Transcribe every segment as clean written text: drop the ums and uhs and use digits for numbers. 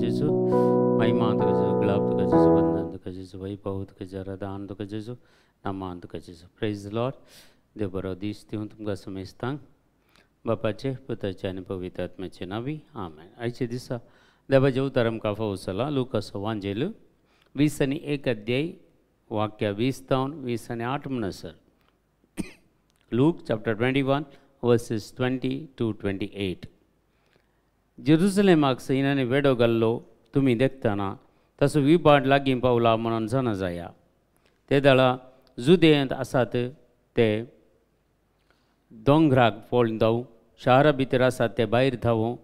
जेजू, महिमा तुका जेजू, गुलाब तुका जेजू, वंदन तुका जेजू, वैभव तुका जेजू, आराधन तुका जेजू, नामान तुका जेजू. प्रेज लॉर्ड. देव बरो दीस दिवन तुमकां समेस्तांक बापाचे पुताचे आनी पवित्र आत्म्याचे नांवी आमेन. आयच्या दिसा देवाचें उतर आमकां फावो जालां लुकास वांजेल 21 अध्याय वाक्य 20 तावन 28 म्हणसर. Luke chapter 21 verses 20 to 28. जेरुसलेमाक सैन्याने वेडो घाल्लो तुमी देखतना तसो विभाट लागीं पावला म्हणून जाणा जाया. ते दळा जुदेंत आसात ते दोंगराक पळोवन धांव, शारा भितर आसात ते भायर धांवूं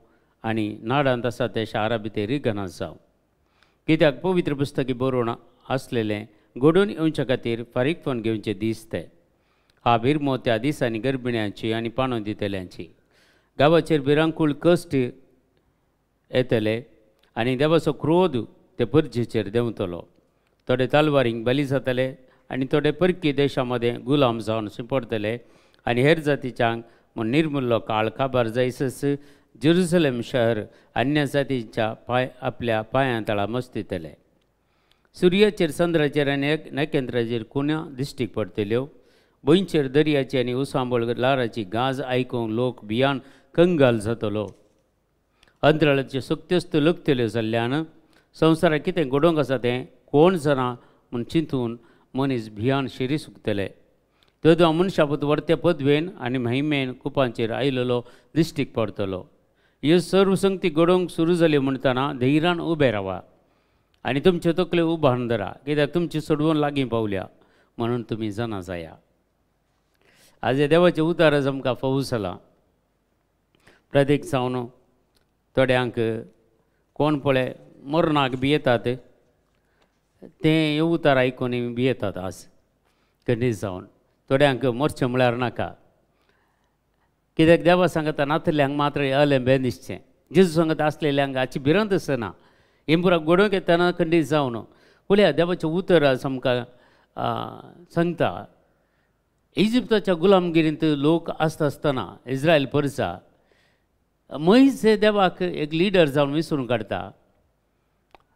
आनी नाडांत आसात ते शारा भितर रिगना जावं. कित्याक पवित्र पुस्तकी बरोवन आसलेलें घडोवन येवच्या खातीर फारीकपण घेवचें दीस ते. हा भिरमो त्या दिसांनी गर्भिण्यांची आनी पाणो दितल्यांची. गांवाचेर भिरांकूळ कश्ट येतले आनी देवाचो क्रोध ते परजेचेर देंवतलो. थोडे तलवारींक बली जातले आनी थोडे परकी देशा मदें गुलाम जावन शिंपडटले आनी हेर जातीच्यांक म्हूण निर्मुल्लो काळ काबार जायसच जेरुसलेम शहर अन्य जातीच्या पांय आपल्या पांयां तळा मस्तितले. सुर्याचेर चंद्राचेर आनी नखेत्राचेर कुण्या दिश्टीक पडटल्यो. भंयचेर दर्याची आनी उसांबळ ल्हाराची गाज आयकूंक लोक भियान कंगाल जातलो. अंतराळाच्यो सक्त्योस्त लकतल्यो जाल्ल्यान संवसाराक कितें घडोवंक आसा तें कोण जाणा म्हूण चिंतून मनीस भियान शिरी सुकतले. तेदो मनशापूत वर्ते पदवेन आनी महिमेन कुपांचेर आयलेलो दिश्टीक पडटलो. ह्यो सर्व संगती घडोवंक सुरू जाल्यो म्हणटना धैर्यान उबे रावा आनी तुमच्यो तकल्यो उबारून धरा, कित्याक तुमची सोडवण लागीं पावल्या म्हणून तुमी जाणा जाया. आज देवाचें उतर आज आमकां फावो जालां. प्रत्येक जावन थोड्यांक कोण पळय मरणाक भियेतात तें उतर आयकून भियेतात आज खंडीत जावन. थोड्यांक मरचें म्हळ्यार नाका, कित्याक देवा सांगता नातल्यांक मात्र अलें बें दिसचें. जेजू सांगता आसलेल्यांक हाची भिरांत आसना. हें पुरा घडोवंक येतना खंडीत जावन पळया देवाचें उतर आज आमकां सांगता. इजिप्ताच्या गुलामगिरींत लोक आसता आसतना इस्रायल परसा मोयजे देवाक एक लिडर जावन विसरून काडता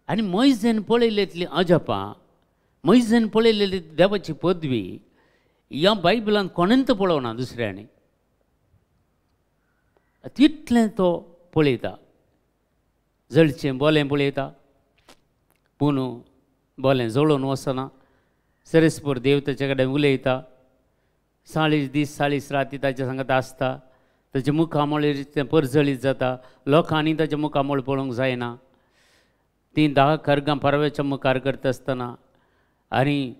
आनी मोयजेन पळयलेतली अजापां, मोयजेन पळयलेली देवाची पदवी ह्या बायबलान कोणेंत पळोवना दुसऱ्यांनी, तितलें तो पळयता. जळचें बोलें पळयता पूण बोलें जळोवन वचना. सरेस्पर देव ताचे कडेन उलयता. 40 दीस 40 राती ताच्या सांगत आसता. ताचें मुखामळ तें परजळीत जाता. लोकांनी ताचें मुखामळ पळोवंक जायना. तीं 10 खरगां परव्याच्या मुखार करता आसतना आनी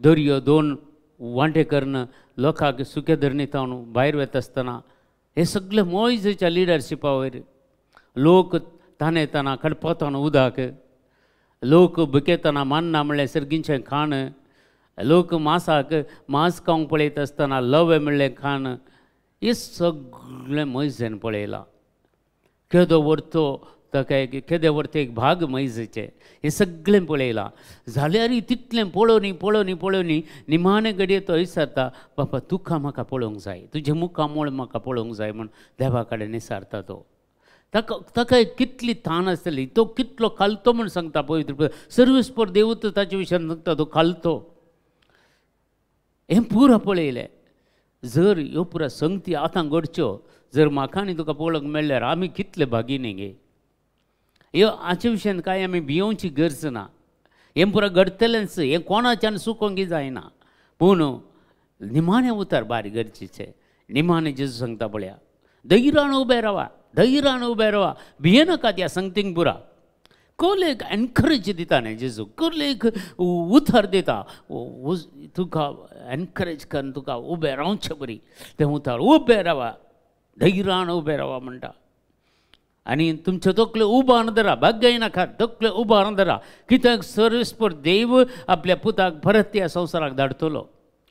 दर्यो 2 वांटे करून लोकांक सुके धरणी तावन भायर वता आसतना हे सगळे मोयजेच्या लिडरशिपा वयर लोक ताणेताना खडपताना उदक, लोक बुकेतना मान्ना म्हणल्यार सर्गींचें खाण, लोक मासाक मांस खावंक पळयता आसतना लवे म्हणलें खाण, हें सगळें मोयजेन पळयलां. केदो व्हरतो ताका एक केदे व्हरतो एक भाग मोयजेचें हें सगळें पळयलां. जाल्यार तितलें पळोवनी पळोवनी पळोवनी निमाणे घडये तो विचारता, बापा तुका म्हाका पळोवंक जाय, तुजें मुखामळ म्हाका पळोवंक जाय म्हूण देवा कडेन विचारता तो. ताका ताका कितली ताण आसतली, तो कितलो खालतो म्हूण सांगता पवित्र सर्वेस्पर देवूत ताचे विशयान सांगता तो खालतो. हें पुरा पळयलें. जर ह्यो पुरा संगती आतां घडच्यो जर म्हाका आनी तुका पळोवंक मेळ्ळ्यार आमी कितले भागी न्ही गे. ह्यो हाचे विशयान कांय आमी भियोवची गरज ना. हें पुरा घडटलेंच, हें कोणाच्यान चुकोवंक जायना. पूण निमाणें उतर बारी गरजेचें. निमाणें जेजू सांगता पळया, धैर्यान उबें रावा, धैर्यान उबें रावा, भियेनाका त्या संगतींक पुरा. कोलेक एनकरेज दिता न्ही जेजू, कोलेक उतर दिता, तुका एनकरेज करून तुका उबें रावचें बरी तें उतर. उबें रावा, धैर्यान उबें रावा म्हणटा. आनी तुमच्यो तकल्यो उबारून धरा, भाग्य नाका, तकल्यो उबारून धरा, कित्याक सर्वेस्पर देव आपल्या पुताक परत ह्या संवसाराक धाडटलो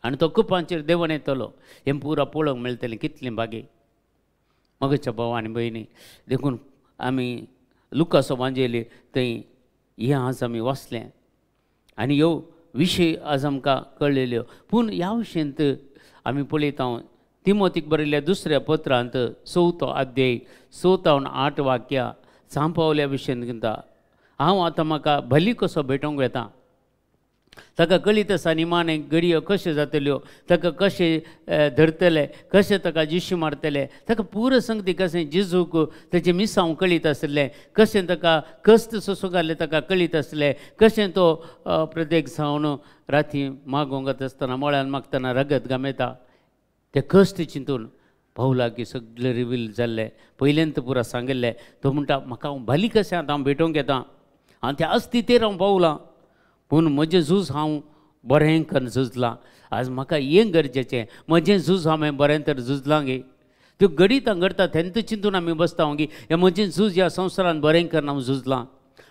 आनी तो कुपांचेर देवून येतलो. हें पुरा पळोवंक मेळटलें कितलें भागी मगच्या भाव आनी भयणी. देखून आमी लुकासो वांजेली थंय हें आज आमी वाचलें आनी ह्यो विशय आज आमकां कळ्ळेल्यो. पूण ह्या विशयांत आमी पळयता तिमोतीक बरयल्ल्या दुसऱ्या पत्रांत 4 अध्याय 6 ते 8 वाक्यां सांपावल्या विशयन किंता हांव आतां म्हाका भली कसो भेटोवंक वेता. ताका कळीत आसा निमाणे घडयो कश्यो जातल्यो, ताका कशें धरतले, कशें ताका जिशी मारतले, ताका पुरो संगती कशें जेजूक तेचें मिसांव कळीत आसलें, कशें ताका कश्ट सोसूंक आसलें ताका कळीत आसलें, कशें तो प्रत्येक जावन राती मागोंक वता आसतना मळ्यान मागतना रगत घामेता, ते कश्ट चिंतून पावलाक सगळें रिवील जाल्लें. पयल्यान पुरा सांगिल्लें. तो म्हणटा म्हाका हांव भाली कशें आतां हांव भेटोवंक येता, हांव त्या अस्थितेर हांव पावलां, पूण म्हजें झूज हांव बरें करून झुजलां. आज म्हाका हें गरजेचें, म्हजें झूज हांवें बरें तर झुजलां गे. त्यो घडीत घडटा तेन्ना चिंतून आमी बसता गे हें म्हजें झूज ह्या संवसारान बरें करून हांव झुजलां,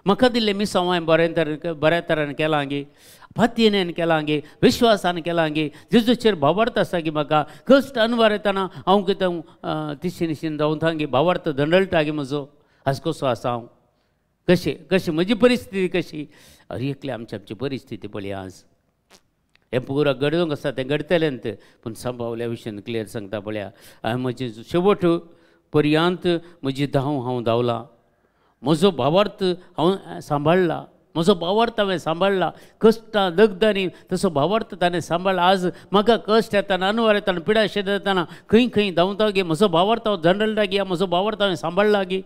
म्हाका दिल्लें मिसांव हांवें बरें तर बऱ्या तरान केलां गे, फातीन केलां गे, विश्वासान केलां गे, जेजूचेर भावार्थ आसा गे. म्हाका कश्ट अनवार येतना हांव कितें तिशीन निशीन धांवता गे, भावार्थ दंडळटा गे म्हजो. आज कसो आसा हांव, कशें कशी म्हजी परिस्थिती कशी, अरे एकले आमची आमची परिस्थिती पळय आज हें पुरो घडोवंक आसा तें घडटलें, पूण सांबावल्या विशयान क्लियर सांगता पळया. हांवें म्हजें शेवट पर्यंत म्हजी धांव हांव धांवलां, म्हजो भावार्थ हांव सांबाळ्ळा, म्हजो भावार्थ हांवें सांबाळ्ळा. कश्टां दगदांनी तसो भावार्थ ताणें सांबाळ्ळा. आज म्हाका कश्ट येताना, अनवार येताना, पिडा शेत येताना खंय खंय धांवता गे, म्हजो भावार्थ हांव झंडळटा गे, म्हजो भावार्थ हांवें सांबाळ्ळा गे.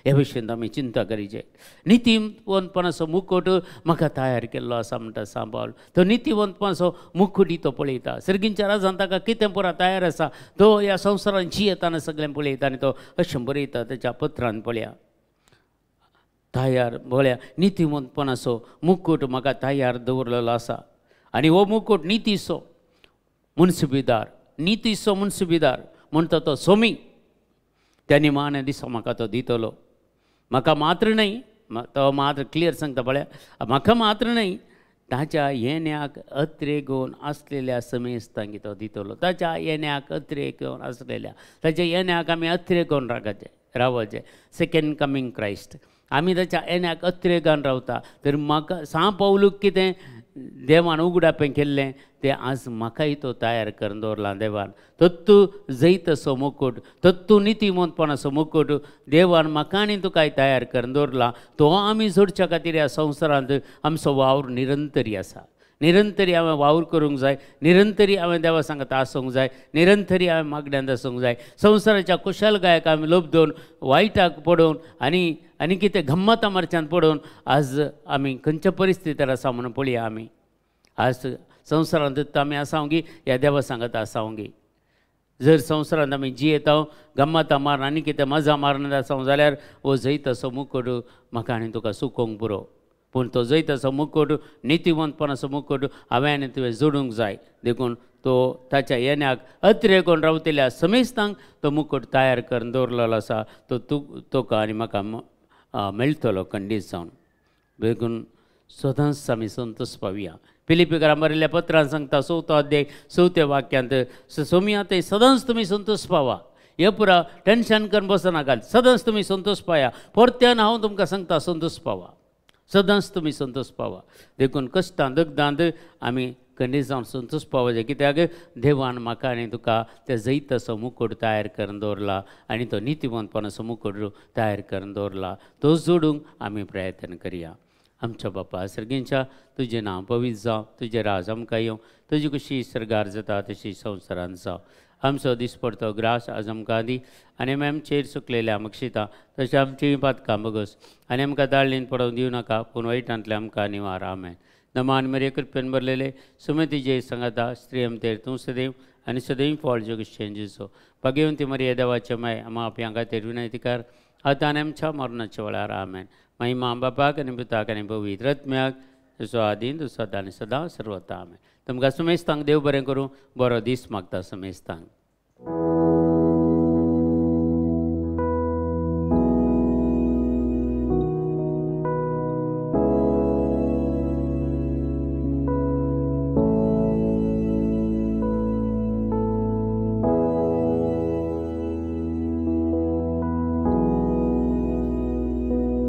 ह्या विशयांत आमी चिंता करीचे. नितीवंतपणाचो मुकुट म्हाका तयार केल्लो आसा म्हणटा सांबाळ. तो नितीवंतपणाचो मुकुटी तो पळयता. सर्गींच्या राजान ताका कितें पुरा तयार आसा तो ह्या संवसारान जियेताना सगळें पळयता आनी तो अशें बरयता तेच्या पत्रान पळया तयार पळया नितीवंतपणाचो मुकुट म्हाका तयार दवरलेलो आसा. आनी हो मुकुट नितीचो मुन्सिबिदार, नितीचो मुन्सिबिदार म्हणटा तो सोमी त्या निमाण्या दिसा म्हाका तो दितलो. म्हाका मात्र न्हय, तो मात्र क्लियर सांगता पळया, म्हाका मात्र न्हय ताच्या येण्याक अत्रेगोवन आसलेल्या समेस्तांक तो दितलो. ताच्या येण्याक अत्रेगोवन आसलेल्या, ताच्या येण्याक आमी अत्रेगोवन रागाचें रावचें. सेकंड कमींग क्रायस्ट, आमी ताच्या येण्याक अत्रेगान रावता. तर म्हाका सांव पावलूक कितें देवान उगडापें केल्लें तें आज म्हाकाय तो तयार करून दवरलां देवान. तत्तू जैताचो मुकुट, तत्तू नितीमंतपणाचो मुकुट देवान म्हाका आनी तुकाय तयार करून दवरला. तो आमी जोडच्या खातीर ह्या संवसारांत आमचो वावर निरंतरी आसा. निरंतरी हांवें वावर करूंक जाय, निरंतरी हांवें देवा सांगता आसूंक जाय, निरंतरी हांवें मागण्यांत आसूंक जाय. संवसाराच्या कुशलगायक आमी लोबदोवन वायटाक पडोवन आनी आनी कितें गम्मतां मारच्यान पडोवन आज आमी खंयच्या परिस्थितीर आसा म्हणून पळया. आमी आज संवसारांत आमी आसाव गी ह्या देवा सांगता आसाव गी. जर संवसारांत आमी जियेता गम्मतां मारून आनी कितें मजा मारून आसाव जाल्यार हो जैताचो मुकुट म्हाका आनी तुका सुकोवंक पुरो. पूण तो जैताचो मुकुट, नितीवंतपणाचो मुकुट हांवें आनी तुवें जोडूंक जाय. देखून तो ताच्या येण्याक अत्रेगोन रावतल्या समेस्तांक तो मुकुट तयार करून दवरलेलो आसा. तो तूं तुका आनी म्हाका मेळटलो खंडीत जावन. देखून सदांच आमी संतोश पावया. फिलिपीकरां बरयल्ल्या पत्रान सांगता 4 अध्याय 4 वाक्यांत, सोमिया ते सदांच तुमी संतोश पावा. हे पुरा टेन्शन करून बसनाकात, सदांच तुमी संतोश पाया. परत्यान हांव तुमकां सांगता संतोश पावा, सदांच तुमी संतोश पावा. देखून कश्टां दगदांत आमी खंडीत जावन संतोश पावचें. कित्याक देवान म्हाका आनी तुका त्या जैताचो मुकुट तयार करून दवरला आनी तो नितीवंतपणाचो मुकुट तयार करून दवरला. तो जोडूंक आमी प्रयत्न करया. आमच्या बापा सर्गींच्या, तुजें नांव पवित्र जावं, तुजें राज आमकां येवं, तुजी कशी सर्गार जाता तशी संवसारांत जावं. आमचो दिसपडतो ग्रास आज आमकां दी आनी आमी आमचेर चुकलेल्या मक्षिता तशें आमचीं पातकां बगस आनी आमकां दाळणीन पडोवंक दिवं नाका, पूण वायटांतलें आमकां निवार. आमेन. नमान मरे कृपेन भरलेले सुमतीजे सांगाता स्त्री आमतेर तूं सदैव आनी सदैव फळ जगशें जेजो. भाग्यवंती मरिया देवाचे माय, आमा आपल्या खातीर विनंती कर आतां आनी आमच्या मरणाच्या वेळार. आमेन. महिमा बापाक आनी पुताक आनी पवित्र आत्म्याक, जसो आदीन तसो आतां आनी सदां सर्वता. आमेन. तुमकां सुमेस्तांक देव बरें करूं, बरो दीस मागता सुमेस्तांक.